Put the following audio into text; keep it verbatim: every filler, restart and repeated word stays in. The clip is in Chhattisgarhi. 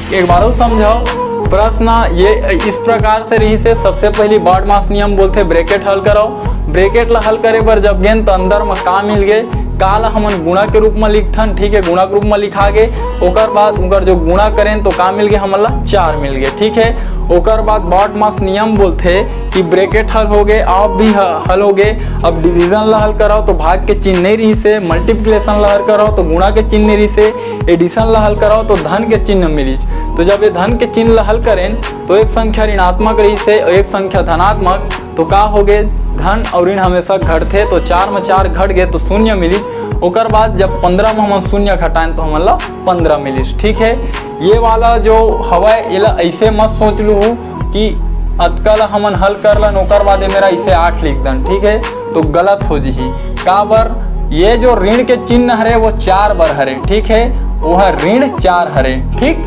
एक बार अउ समझाओ, प्रश्न ये इस प्रकार से रहिसे। सबसे पहली बॉडमास नियम बोलथे ब्रैकेट हल कराओ। ब्रैकेट ला हल करे बर जब गेन त अंदर म का मिल गे, का ला हमन गुणा के रूप म लिखथन, ठीक है, गुणा के रूप म लिखा गे। ओकर बाद उनकर जो गुणा करेन तो का मिल गे, हमन ला चार मिल गे, ठीक है। ओकर बाद बॉडमास नियम बोलथे कि ब्रैकेट हल हो गे, ऑफ भी ह-, हल हो गे। अब डिवीजन ला हल कराओ तो भाग के चिन्ह नहीं रहिसे, मल्टीप्लिकेशन ला हल कराओ तो गुणा के चिन्ह नहीं रहिसे, एडिशन ला हल कराओ तो धन के चिन्ह मिलिस। तो जब ये धन के चिन्ह ला हल करेन तो एक संख्या ऋणात्मक रहिसे और एक संख्या धनात्मक, तो का हो गे, धन और ऋण हमेशा घटथे, तो चार में चार घट गे तो शून्य मिलिस। ओकर बाद जब पंद्रह में हमन शून्य घटाएन तो हमन ला पंद्रह मिलिस, ठीक है। ये वाला जो हवय एला ऐसे मत सोच लूहू कि अतका ला हमन हल कर लन ओकर बाद ये मेरा इसे आठ लिख दन, ठीक है, तो गलत हो जिही। काबर, ये जो ऋण के चिन्ह हरे वो चार बर हरे, ठीक है, वो ह ऋण चार हरे, ठीक।